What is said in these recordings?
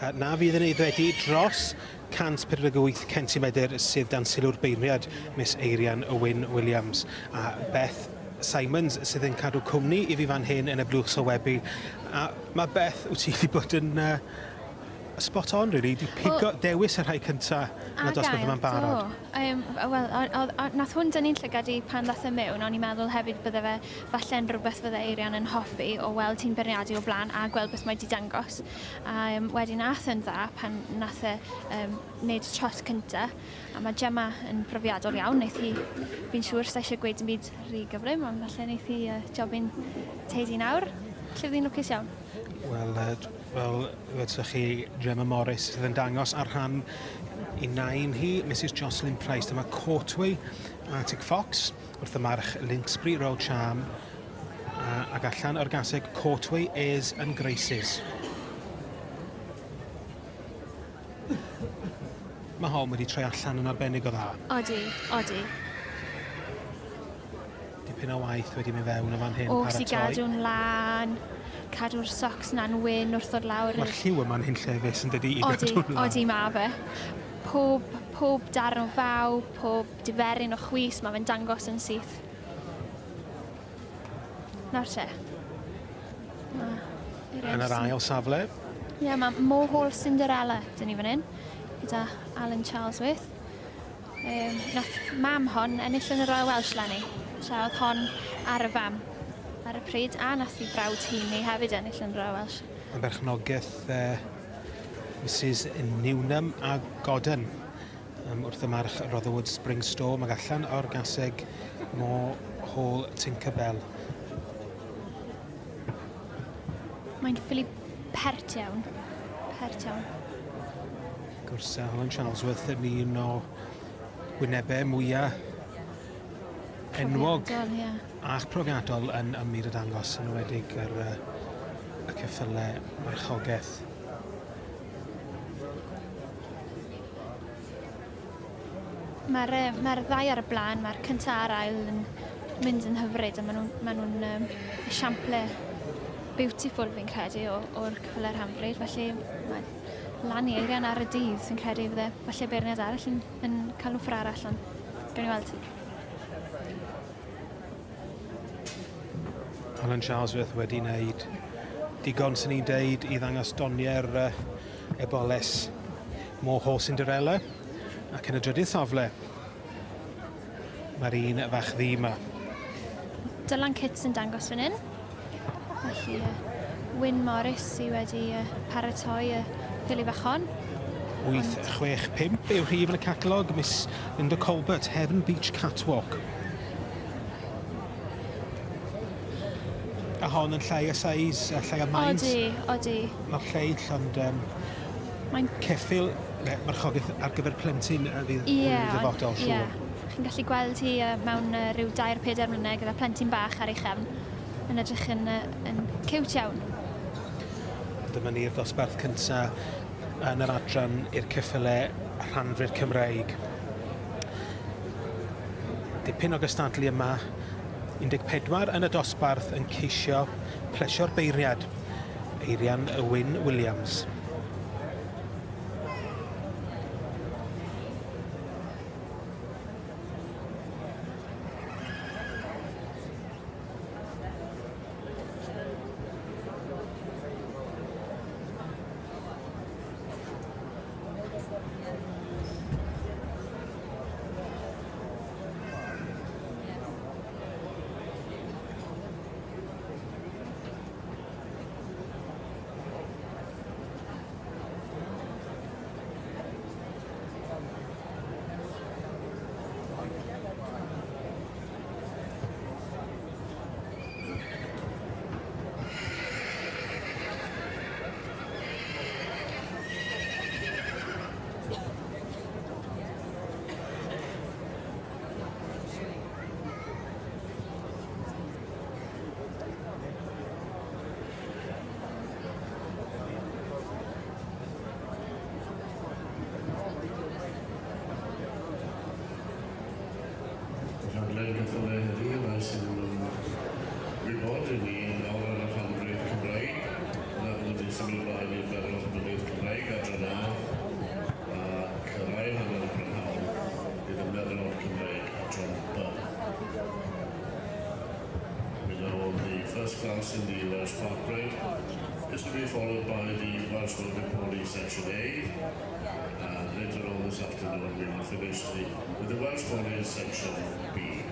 Na fydd yn aeddfedu dros 148 centimetr sydd dan sylw'r beirniad, Miss Eirian Wyn Williams. A Beth Simons sydd yn cadw cwmni i fi fan hyn yn y blwch sylwebu. A mae Beth, wyt ti wedi bod yn spot on, really, di pigo, dewis y rhai cynta yn y dosbarth yma'n barod. Wel, nath hwn dynnu'n llygad i pan ddath e mewn, o'n i'n meddwl hefyd bydde fe falle'n rhywbeth fydde Eirian yn hoffi o weld hi'n beirniadu o blaen a gweld beth mae 'di dangos. A wedyn ath e'n dda pan nath e wneud y trot cynta. A mae Gemma yn brofiadol iawn, wnaeth hi, fi'n siŵr, sa eisiau gweud dim byd rhy gyflym, ond falle wnaeth hi jobyn teidi nawr. Felly fydd hi'n lwcus iawn. Wel, fel wedsoch chi, Gemma Morris sydd yn dangos ar rhan i nain hi, Mrs Jocelyn Price. Dyma Courtway Arctic Fox wrth y march Lynxbury Royal Charm ac allan o'r gaseg Courtway Airs and Graces. Mae hon wedi troi allan yn arbennig o dda. Odi, odi. Dipyn o waith wedi mynd fewn yn fan hyn. Oes, i gadw'n lân, cadw'r socks na'n wyn wrth ddod lawr. Mae'r lliw yma'n hunllefus yn dydi i gadw'n lân. Odi, mae fe. Pob, pob darn o faw, pob diferyn o chwys, mae fe'n dangos yn syth. Nawr te. Yn yr ail safle. Ie, yeah, mae Mohall Cinderella dyn ni fan hyn, gyda Alan Charlesworth. Nath mam hon ennill yn y Royal Welsh leni. Tra oedd hon ar y fam ar y pryd, a nath i brawd hi ni hefyd ennill yn Royal Welsh. Yn berchnogaeth Mrs Newnham a Godden wrth y march Rotherwood Spring Storm ac allan o'r gaseg Mo Hall Tinkerbell. Mae'n ffili pert iawn. Pert iawn. Gwrs, Alan Charlesworth yn un o wynebau mwyaf enwog yeah. a'ch profiadol yn ymwneud y dangos, yn enwedig yr, y ceffylau marchogaeth. Mae'r mae ddau ar y blaen, mae'r cyntaf a'r ail yn mynd yn hyfryd a maen nhw'n ma nhw esiample beautiful fi'n credu o'r ceffylau rhanfryd, felly mae lan i Eirian ar y dydd fi'n credu fydde falle beirniad arall yn cael nhw ffor arall, ond gawn ni weld. Alan Charlesworth wedi wneud digon, sy'n ni'n deud, i ddangos doniau'r eboles Moho Cinderella. Ac yn y drydydd safle, mae'r un fach ddu yma. Dylan Kitts yn dangos fan hyn. Felly, Wyn Morris sydd wedi paratoi y ffili fach hon. 865 yw rhif yn y catalog, Miss Linda Colbert, Heaven Beach Catwalk. A hon yn llai o size, a llai o maint. Odi, odi. Mae'r lleill, ond Mae'n ceffyl, ne, marchogaeth ar gyfer plentyn a fydd yn y dyfodol, siŵr. Ie. Chi'n gallu gweld hi mewn rhyw 2-4 mlynedd gyda plentyn bach ar ei chefn, yn edrych yn, yn cute iawn. Dyma ni'r dosbarth cyntaf yn yr adran i'r ceffylau rhanfryd Cymreig. Dipyn o gystadlu yma, 14 yn y dosbarth yn ceisio plesio'r beirniad, Eirian Wyn Williams. Rhaglen gyffyle heddi, fel sydd yn gwybod, i ni nawr ar y rhanfryd Cymraeg. Yna byddwn ni'n symud ymlaen i'r Berlwch Mynydd Cymraeg. first class in the Welsh Park Parade. This will be followed by the Welsh Mountain Pony Section A. And later on this afternoon we will finish with the Welsh Ponies Section B.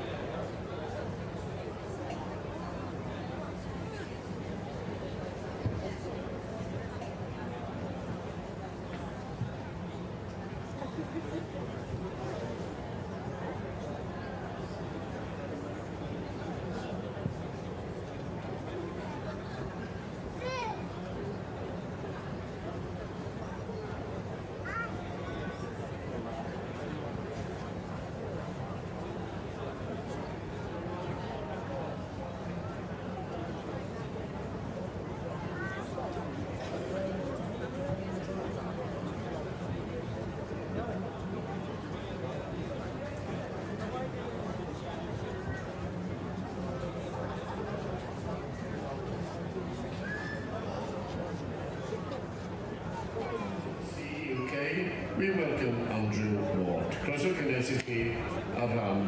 UK, we welcome Andrew Ward. Croeso cynnes i chi ar ran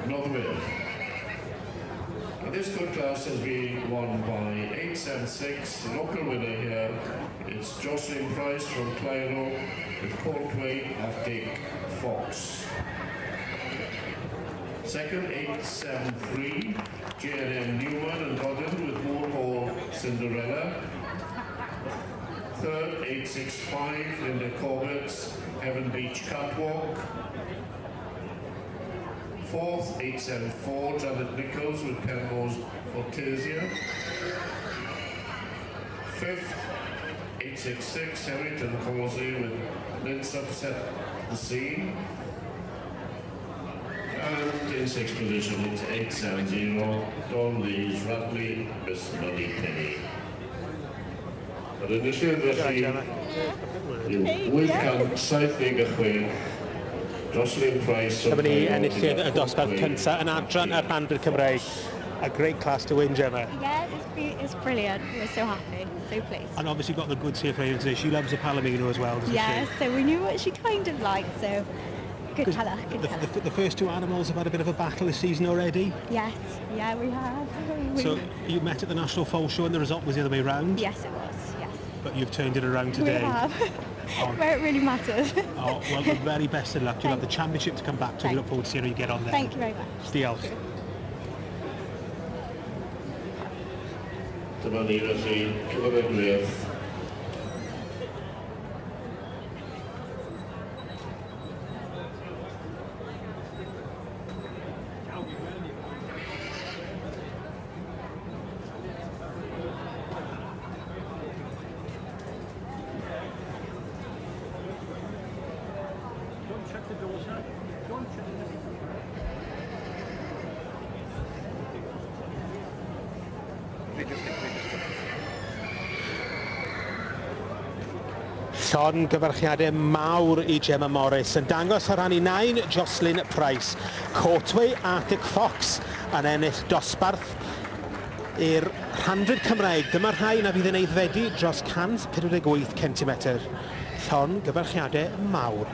Noddwyr. And this good class has been won by 876, the local winner here. It's Jocelyn Price from Clyro with Courtway Arctic Fox. Second, 873, J&M Newman and Godden with Moor Hall Cinderella. Third, 865, Linda Corbett's Heaven Beach Catwalk. Fourth, 874, Janet Nichols with Penmore's Fortesia. Fifth, 866, Harrington Causey with Lince Upset the Scene. And in sixth position, it's 870, Don Lees Radley, Miss Moneypenny. Yr enillydd felly yw 876 Jocelyn Price. Dyma ni enillydd y dosbarth cyntaf yn adran y rhandir Cymreig. A great class to win, Gemma. Yeah, it's brilliant. We're so happy, so pleased. And obviously got the goods here for you today. She loves a Palomino as well, doesn't yeah, she? Yeah, so we knew what she kind of liked, so good colour, good the, colour. The first two animals have had a bit of a battle this season already. Yes, yeah, we have. So you met at the National Foal Show and the result was the other way round? Yes, it was, yes. But you've turned it around today. We have. Where it really matters. Oh, well, the very best of luck. You'll have the championship to come back to. We look forward to seeing how you get on there. Thank you very much. Diolch. Dyma ni felly, cymeradwyaeth. Llongyfarchiadau mawr i Gemma Morris yn dangos ar ran i nain Jocelyn Price. Courtway Arctic Fox yn ennill dosbarth i'r rhandrid Cymraeg. Dyma rhai na fydd yn aeddfedu dros 148 centimetr. Llongyfarchiadau mawr.